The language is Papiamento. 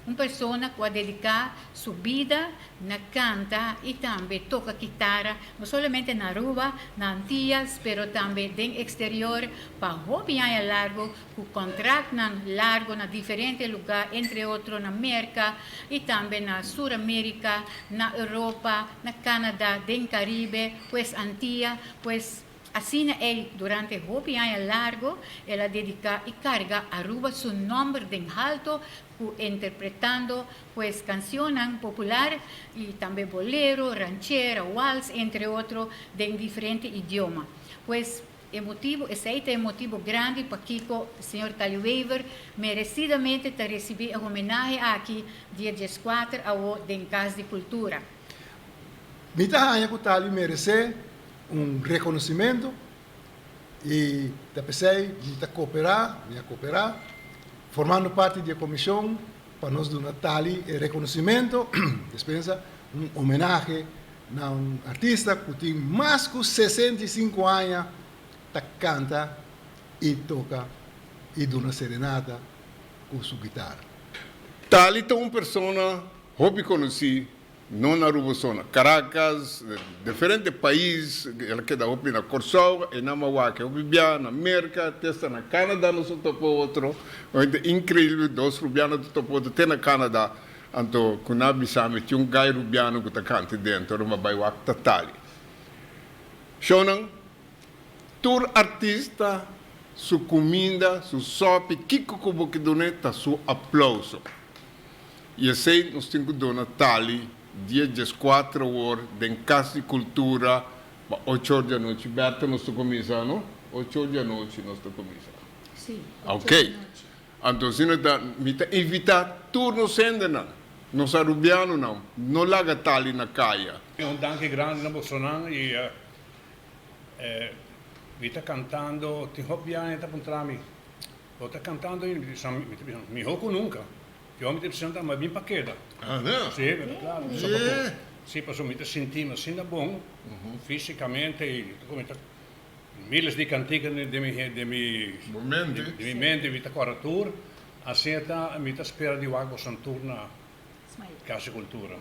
Un persona ku a dediká su bida na kanta i tambe toka kitara, no solamente na Aruba, na Antillas, pero tambe den eksterior pa hopi aña largu ku kontraktnan largu na diferente lugá, entre otro na Merka i tambe na Sur Amerika, na Europa, na Canada, den Caribe, pues Antia, pues asina ei durante hopi aña largu el a dediká i karga Aruba su nòmber den halto ku interpretando pues kansionnan popular i tambe bolero, ranchera, wals, entre otro den diferente idioma. Pues E motibu, esei ta e motibu grandi pakiko señor Tali Wever meresidamente ta risibí e homenahe aki dia 14 awo den Kas di Kultura. Mi ta haña ku Tali meresé un rekonosimento i ta p'esei mi ta koperá, mi a koperá, formando parti di e komishon pa nos duna Tali e rekonosimento, despensa, un homenahe Na un artista ku tin mas ku 65 aña ta kanta i toka i duna serenata ku su gitara. Tali ta un persona hopi konosí no na Aruba so, na Caracas, diferente pais, el a keda hopi na Kòrsou, e nan a wak hopi bia na Merka, te hasta na Canada nos a topa otro, inkreibel, dos rubiano ta topa otro te na Canada. Anto ku nan a bisa mi tin un gai rubiano ku ta kanta dentro, ora mi a bai wak ta tali. Shownan, tur artista su kuminda, su sòpi, kiko ku bo ke dun'é ta su aplauso. I esei nos tin ku duna tali dia 14 or den Kas di Kultura pa ocho or di anochi. Berta nos ta kuminsá, no? Ocho or di anochi nos ta kuminsá. Sí, ocho or di anochi. Anto asina ta, mi ta invitá tur nos hendenan, nos arubianonan, no laga tali na kaya. Un danki grandi na bosonan y mi ta cantando tin hopi aña ta puntra mi bo ta cantando y mi ta bisa miho cu nunca yo mi ta bisa mi a bin pa keda si claro si pasobra mi ta sinti mi asina bon fisicamente y mi ta Miles di cantica den mi den mi den mi mente mi ta corda tur asina ta mi ta spera di wak boso tur na Casa Cultura.